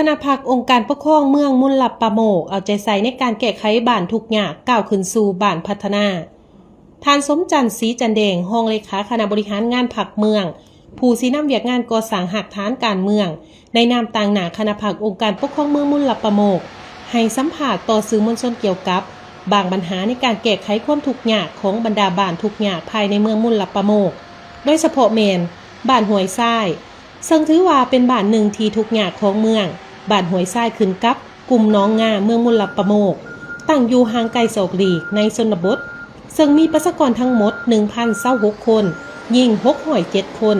ນະພັກອົງການປົກຄອງເມືອງມຸນລັບປະໂມກ ເອົາໃຈໃສ່ໃນການແກ້ໄຂບ້ານທຸກຍາກ ກ້າວຂຶ້ນສູ່ບ້ານພັດທະນາ. ທ່ານ ສົມຈັນ ສີຈັນແດງ ຮອງເລຂາຄະນະບໍລິຫານງານພັກເມືອງ, ຜູ້ຊີ້ນຳວຽກງານກໍ່ສ້າງຮາກຖານການເມືອງ, ໃນນາມຕາງໜ້າຄະນະພັກອົງການປົກຄອງເມືອງມຸນລັບປະໂມກ ໃຫ້ສຳພາດຕໍ່ສື່ມວນຊົນກ່ຽວກັບບາງບັນຫາໃນການແກ້ໄຂຄວາມທຸກຍາກຂອງບັນດາບ້ານທຸກຍາກພາຍໃນເມືອງມຸນລັບປະໂມກ, ໂດຍສະເພາະແມ່ນບ້ານຫ້ວຍຊາຍ ເຊິ່ງຖືວ່າເປັນບ້ານໜຶ່ງທີ່ທຸກຍາກຂອງເມືອງ. ບ້ານຫ້ວຍຊາຍຂຶ້ນກັບກຸ່ມໜອງງາ ເມືອງມຸນລັບປະໂມກ, ຕັ້ງຢູ່ຫ່າງໄກສອກຫຼີກໃນຊົນນະບົດ, ເຊິ່ງມີປະຊາກອນທັງໝົດ ໜຶ່ງພັນຊາວຫົກຄົນ, ຍິງ ຫົກຮ້ອຍເຈັດຄົນ,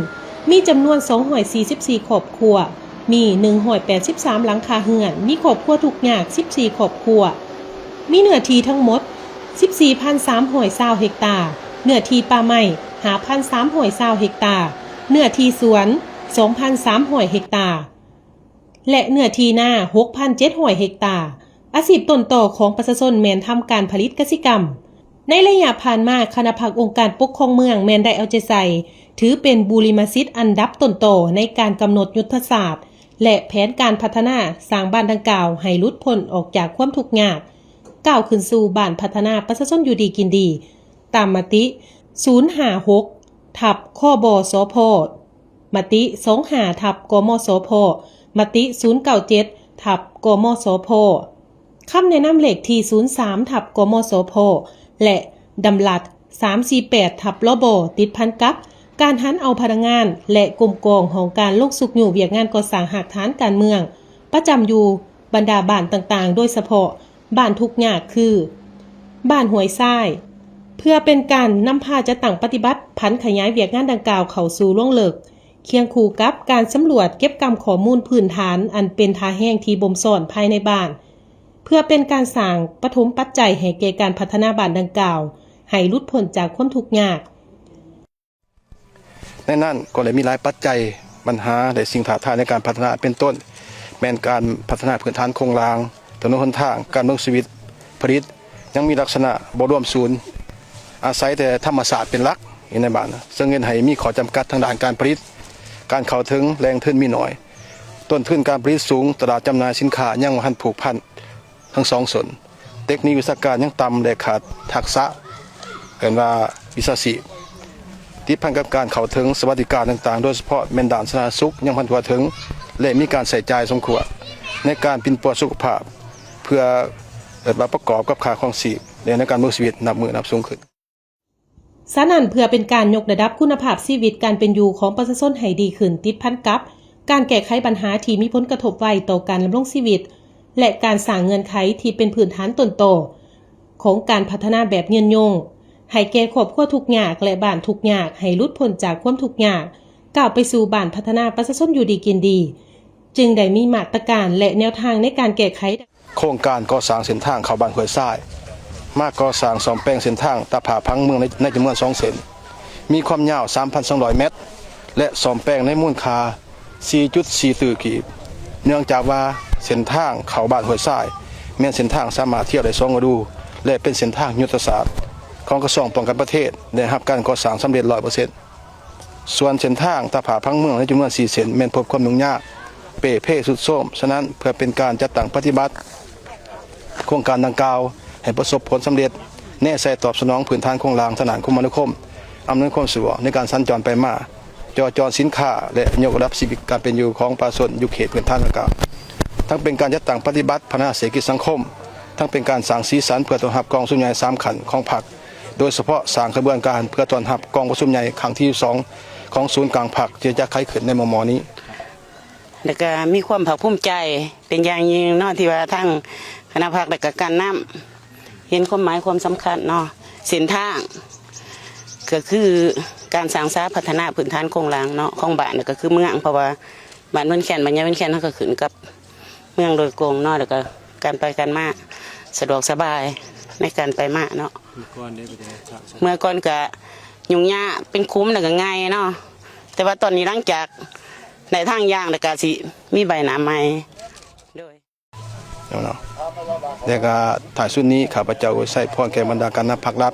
ມີຈຳນວນ ສອງຮ້ອຍສີ່ສິບສີ່ຄອບຄົວ, ມີ ໜຶ່ງຮ້ອຍແປດສິບສາມຫຼັງຄາເຮືອນ, ມີຄອບຄົວທຸກຍາກ ສິບສີ່ຄອບຄົວ, ມີເນື້ອທີ່ທັງໝົດ ສິບສີ່ພັນສາມຮ້ອຍຊາວເຮັກຕາ, ເນື້ອທີ່ປ່າໄມ້ ຫ້າພັນສາມຮ້ອຍຊາວເຮັກຕາ, ເນື້ອທີ່ສວນ ສອງພັນສາມຮ້ອຍເຮັກຕາ ແລະ ເນື້ອທີ່ນາ ຫົກພັນເຈັດຮ້ອຍເຮັກຕາ. ອາຊີບຕົ້ນຕໍຂອງປະຊາຊົນແມ່ນທຳການຜະລິດກະສິກຳ. ໃນໄລຍະຜ່ານມາ, ຄະນະພັກອົງການປົກຄອງເມືອງແມ່ນໄດ້ເອົາໃຈໃສ່ ຖືເປັນບູລິມະສິດອັນດັບຕົ້ນຕໍໃນການກຳນົດຍຸດທະສາດ ແລະ ແຜນການພັດທະນາສ້າງບ້ານດັ່ງກ່າວໃຫ້ຫຼຸດພົ້ນອອກຈາກຄວາມທຸກຍາກ, ກ້າວຂຶ້ນສູ່ບ້ານພັດທະນາປະຊາຊົນຢູ່ດີກິນດີ ຕາມມະຕິ ສູນຫ້າຫົກ ທັບ ຄບສພ, ມະຕິ ສອງຫ້າ ທັບ ກມສພ, ມະຕິ ສູນເກົ້າເຈັດ ທັບ ກມສພ, ຄຳແນະນຳເລກທີ ສູນສາມ ທັບ ກມສພ ແລະ ດຳລັດ ສາມສີ່ແປດ ທັບ ລບ ຕິດພັນກັບການຫັນເອົາພະນັກງານ ແລະ ກົມກອງຫ້ອງການລົງຊຸກຍູ້ວຽກງານກໍ່ສ້າງຮາກຖານການເມືອງ ປະຈຳຢູ່ບັນດາບ້ານຕ່າງໆ ໂດຍສະເພາະບ້ານທຸກຍາກຄື ບ້ານຫ້ວຍຊາຍ, ເພື່ອເປັນການນຳພາຈັດຕັ້ງປະຕິບັດຜັນຂະຫຍາຍວຽກງານດັ່ງກ່າວເຂົ້າສູ່ລວງເລິກ, ຄຽງຄູ່ກັບການສຳຫຼວດເກັບກຳຂໍ້ມູນພື້ນຖານອັນເປັນທ່າແຮງທີ່ບົ່ມຊ້ອນພາຍໃນບ້ານ, ເພື່ອເປັນການສ້າງປະຖົມປັດໄຈໃຫ້ແກ່ການພັດທະນາບ້ານດັ່ງກ່າວໃຫ້ຫຼຸດພົ້ນຈາກຄວາມທຸກຍາກ. ໃນນັ້ນກໍໄດ້ມີຫຼາຍປັດໄຈ, ບັນຫາ ແລະ ສິ່ງທ້າທາຍໃນການພັດທະນາ ເປັນຕົ້ນແມ່ນການພັດທະນາພື້ນຖານໂຄງລ່າງ, ຖະໜົນຫົນທາງ, ການເມືອງຊີວິດຜະລິດຍັງມີລັກສະນະບໍ່ລວມສູນ, ອາໄສແຕ່ທຳມະຊາດເປັນຫຼັກຢູ່ໃນບ້ານ, ເຊິ່ງເຮັດໃຫ້ມີຂໍ້ຈຳກັດທາງດ້ານການຜະລິດ, ການເຂົ້າເຖິງແຫຼ່ງທຶນມີໜ້ອຍ, ຕົ້ນທຶນການຜະລິດສູງ, ຕະຫຼາດຈຳໜ່າຍສິນຄ້າຍັງບໍ່ທັນຜູກພັນ ທັງສອງຊົນ, ເຕັກນິກວິຊາການຍັງຕ່ຳ ແລະ ຂາດທັກສະ ເອີ້ນວ່າວິຊາຊີບ, ຕິດພັນກັບການເຂົ້າເຖິງສະຫວັດດີການຕ່າງໆ, ໂດຍສະເພາະແມ່ນດ້ານສາທາລະນະສຸກຍັງບໍ່ທັນທົ່ວເຖິງ ແລະ ມີການໃຊ້ຈ່າຍສົມຄວນໃນການປິ່ນປົວສຸຂະພາບ ເພື່ອ ເອີ້ນວ່າປະກອບກັບຄ່າຄອງຊີບ ແລະ ໃນການເມືອງຊີວິດນັບມື້ນັບສູງຂຶ້ນ. ສະນັ້ນ, ເພື່ອເປັນການຍົກລະດັບຄຸນນະພາບຊີວິດການເປັນຢູ່ຂອງປະຊາຊົນໃຫ້ດີຂຶ້ນ, ຕິດພັນກັບການແກ້ໄຂບັນຫາທີ່ມີຜົນກະທົບໄວຕໍ່ການດຳລົງຊີວິດ ແລະ ການສ້າງເງື່ອນໄຂທີ່ເປັນພື້ນຖານຕົ້ນຕໍຂອງການພັດທະນາແບບຍືນຍົງ ໃຫ້ແກ່ຄອບຄົວທຸກຍາກ ແລະ ບ້ານທຸກຍາກ ໃຫ້ຫຼຸດພົ້ນຈາກຄວາມທຸກຍາກ, ກ້າວໄປສູ່ບ້ານພັດທະນາປະຊາຊົນຢູ່ດີກິນດີ, ຈຶ່ງໄດ້ມີມາດຕະການ ແລະ ແນວທາງໃນການແກ້ໄຂ. ໂຄງການກໍ່ສ້າງເສັ້ນທາງເຂົ້າບ້ານຫ້ວຍຊາຍ ມາກໍ່ສ້າງສ້ອມແປງເສັ້ນທາງຕາຜາຜັງເມືອງໃນ ໃນຈຳນວນສອງເສັ້ນ, ມີຄວາມຍາວສາມພັນສອງຮ້ອຍແມັດ ແລະ ສ້ອມແປງໃນມູນຄ່າສີ່ຈຸດສີ່ຕື້ກີບ. ເນື່ອງຈາກວ່າເສັ້ນທາງເຂົ້າບ້ານຫ້ວຍຊາຍ ແມ່ນເສັ້ນທາງສາມາດທຽວໄດ້ສອງລະດູ ແລະ ເປັນເສັ້ນທາງຍຸດທະສາດຂອງກະຊວງປ້ອງກັນປະເທດ ໄດ້ຮັບການກໍ່ສ້າງສຳເລັດຮ້ອຍເປີເຊັນ. ສ່ວນເສັ້ນທາງຕາຜາຜັງເມືອງໃນຈຳນວນສີ່ເສັ້ນ ແມ່ນພົບຄວາມຫຍຸ້ງຍາກ ເປ່ເພ ຊຸດໂຊມ. ສະນັ້ນ, ເພື່ອເປັນການຈັດຕັ້ງປະຕິບັດໂຄງການດັ່ງກ່າວໃຫ້ປະສົບຜົນສຳເລັດ, ແນໃສ່ຕອບສະໜອງພື້ນຖານໂຄງລ່າງທາງດ້ານຄົມມະນາຄົມ, ອຳນວຍຄວາມສະດວກໃນການສັນຈອນໄປມາ, ຈໍຈອນສິນຄ້າ ແລະ ຍົກລະດັບຊີວິດການເປັນຢູ່ຂອງປະຊາຊົນຢູ່ເຂດພື້ນຖານດັ່ງກ່າວ. ທັງເປັນການຈັດຕັ້ງປະຕິບັດພັດທະນາເສດຖະກິດສັງຄົມ, ທັງເປັນການສ້າງສີສັນເພື່ອຕ້ອນຮັບກອງປະຊຸມໃຫຍ່ສາມຂັ້ນຂອງພັກ, ໂດຍສະເພາະສ້າງຂະບວນການເພື່ອຕ້ອນຮັບກອງປະຊຸມໃຫຍ່ຄັ້ງທີສິບສອງຂອງສູນກາງພັກທີ່ຈະໄຂຂຶ້ນໃນມໍ່ໆນີ້. ແລ້ວກະມີຄວາມພາກພູມໃຈເປັນຢ່າງຍິ່ງເນາະ ທີ່ວ່າທາງຄະນະພັກ ແລ້ວກະການນຳເຫັນຄວາມໝາຍຄວາມສຳຄັນເນາະ ເສັ້ນທາງ ກະຄືການສ້າງສາພັດທະນາພື້ນຖານໂຄງລ່າງເນາະ ຂອງບ້ານ ແລ້ວກະຄືເມືອງ ເພາະວ່າ ບ້ານເວີນແຄນ ບ້ານໃຫຍ່ເວີນແຄນ ເຮົາກໍຂຶ້ນກັບເມືອງໂດຍກົງເນາະ ແລ້ວກໍການໄປການມາສະດວກສະບາຍໃນການໄປມາເນາະ. ເມື່ອກ່ອນເດ້ ເມື່ອກ່ອນກໍຫຍຸ້ງຍາກ ເປັນຂຸມ ແລ້ວກໍງ່າຍເນາະ ແຕ່ວ່າຕອນນີ້ ຫຼັງຈາກໄດ້ທາງຢ່າງ ແລ້ວກໍຊິມີໃບໜ້າໃໝ່ ໂດຍ. ເນາະ ແລະກະທ້າຍສຸດນີ້ ຂ້າພະເຈົ້າອວຍໄຊພອນແກ່ບັນດາການນຳພັກລັດ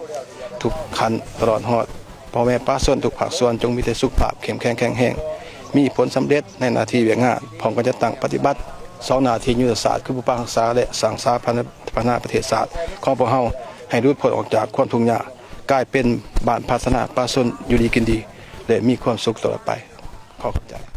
ທຸກຂັ້ນ ຕະຫຼອດຮອດພໍ່ແມ່ປະຊາຊົນທຸກພາກສ່ວນ ຈົ່ງມີແຕ່ສຸຂະພາບເຂັ້ມແຂງແຂງແຮງ, ມີຜົນສຳເລັດໃນໜ້າທີ່ວຽກງານ, ພ້ອມກັນຈັດຕັ້ງປະຕິບັດ ສອງໜ້າທີ່ຍຸດທະສາດ ຄືປູກປັກຮັກສາ ແລະ ສ້າງສາພັດທະນາປະເທດຊາດຂອງພວກເຮົາ ໃຫ້ຫຼຸດພົ້ນອອກຈາກຄວາມທຸກຍາກ, ກາຍເປັນບ້ານພັດທະນາ, ປະຊາຊົນຢູ່ດີກິນດີ ແລະ ມີຄວາມສຸກຕະຫຼອດໄປ. ຂໍຂອບໃຈ.